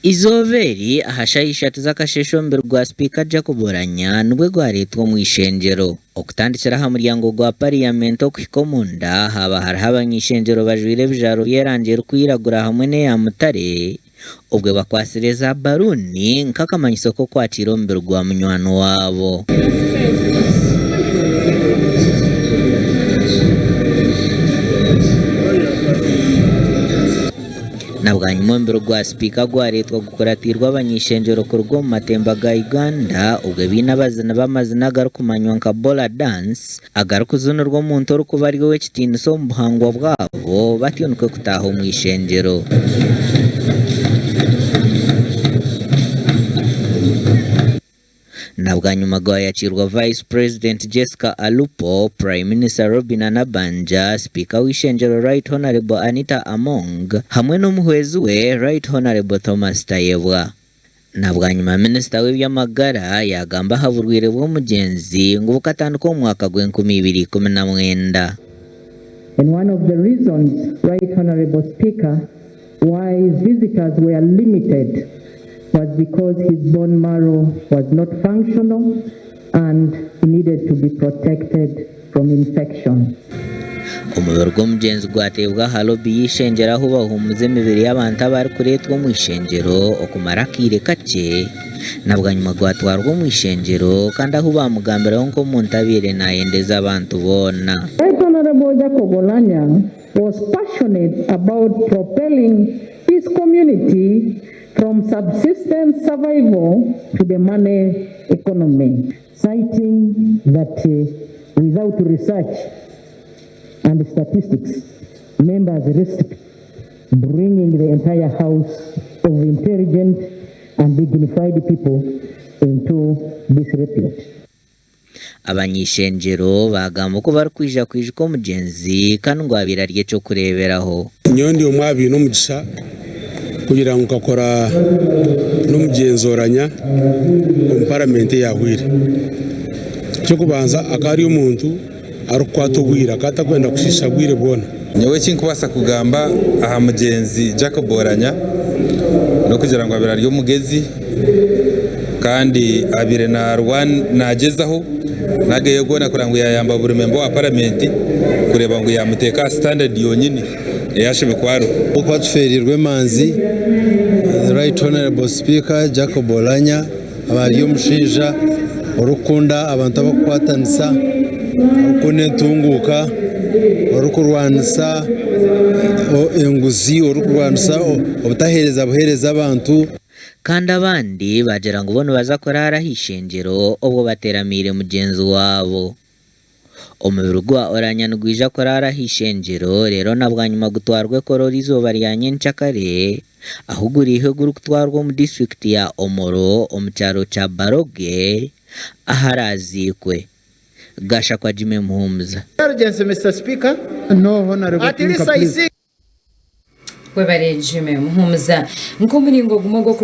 Eizooba eri aha shaaha ishatu z'akasheeshe omubiri gwa Sipiika Jacob Oulanyah nibwo gwareetwa omu ishengyero. Okutandikira aha muryango gwa Pariyamenti okuhika omunda haaba hariho abany'ishengyero bajwaire ebijwaro by'erangi erikwiragura hamwe n'eya mutare obwo bakwatsire za baruuni nk'akamanyiso k'okwakiira omubiri gwa munywani waabo. Na bwanyima omubiri gwa sipiika gwareetwa gukuratiirwe abany'eishengyero kuruga omu matemba ga Uganda obwo baine abazini b'amazina agarikumanywa nka Bola Dance agarikuzunirwa omuntu orikuba ari ow'ekitiinisa omu buhangwa bwabo batyo nikwo kutaaha omu ishengyero. Na bwanyima gwayakiirwa Vice President Jessica Alupo, Prime Minister Robinah Nabbanja, Sipiika w'eishengyero Right Honourable Anita Among hamwe n'omuhwezi we Right Honourable Thomas Tayebwa. Na bwanyima Minisita w'eby'amagara yaagamba aha burwaire bw'omugyenzi ngu bukatandika omu mwaka gw'enkumi ibiri ikumi na mwenda. And one of the reasons, Right Honourable Speaker, why visitors were limited was because his bone marrow was not functional and he needed to be protected from infection. Omubiri gw'omugyenzi gwateebwa aha lobby y'eishengyero ahu bahuumuza emibiri y'abantu abarikureetwa omu ishengyero okumara akaire kakye na bwanyima gwatwarwa omu ishengyero kandi ahu baamugambiraho nk'omuntu abaire naayendeza abantu boona. Right Honourable Jacob Oulanyah was passionate about propelling his community from subsistence survival to the money economy, citing that without research and statistics, members risk bringing the entire house of intelligent and dignified people into disrepute. Abany'eishengyero baagamba oku barikwija kwijuka omugyenzi kandi ngu abaire ari eky'okureeberaho. Nyowe ndi omwe aha baine omugisha kugira ngu nkakora n'omugyenzi Oulanyah omu paramenti eyahweire. Eky'okubanza akaba ari omuntu arikukwata obwire, akaba atarikwenda kushiisha bwire bwona. Nyowe eki nkubaasa kugamba aha mugyenzi Jacob Oulanyah n'okugira ngu abaire ari omugezi kandi abaire nagyezaho n'ageeye goona kureba ngu yayamba buri memba wa paramenti kureba ngu yamuteeka aha sitandadi yonyini ei ashemereire kuba ariho. Ahabw'okuba tufeereirwe emanzi, The Right Honourable Speaker Jacob Oulanyah aba ari omushaija orikukunda abantu abarikukwatanisa, orikukunda entunguuka, orikurwanisa enguzi, orikurwanisa obutaheereza buheereza abantu. Kandi abandi baagira ngu bo nibaza kuraara aha ishengyero obwo bateramiire mugyenzi waabo. Omubiri gwa Oulanyah nigwija kuraara aha ishengyero reero na bwanyima gutwarwe Kololo eizooba rya nyenkyakare ahu guriihwe gurikutwarwa omu disiturikiti ya Omoro omu kyaro kya Baroge aharaaziikwe. Gashakwa Jimmy Muhumuza. Intelligence, Mister Speaker. No, Honourable At least Tinka, I please. see. Webare Jimmy Muhumuza. Nk'omuringo gumwe gw'oku.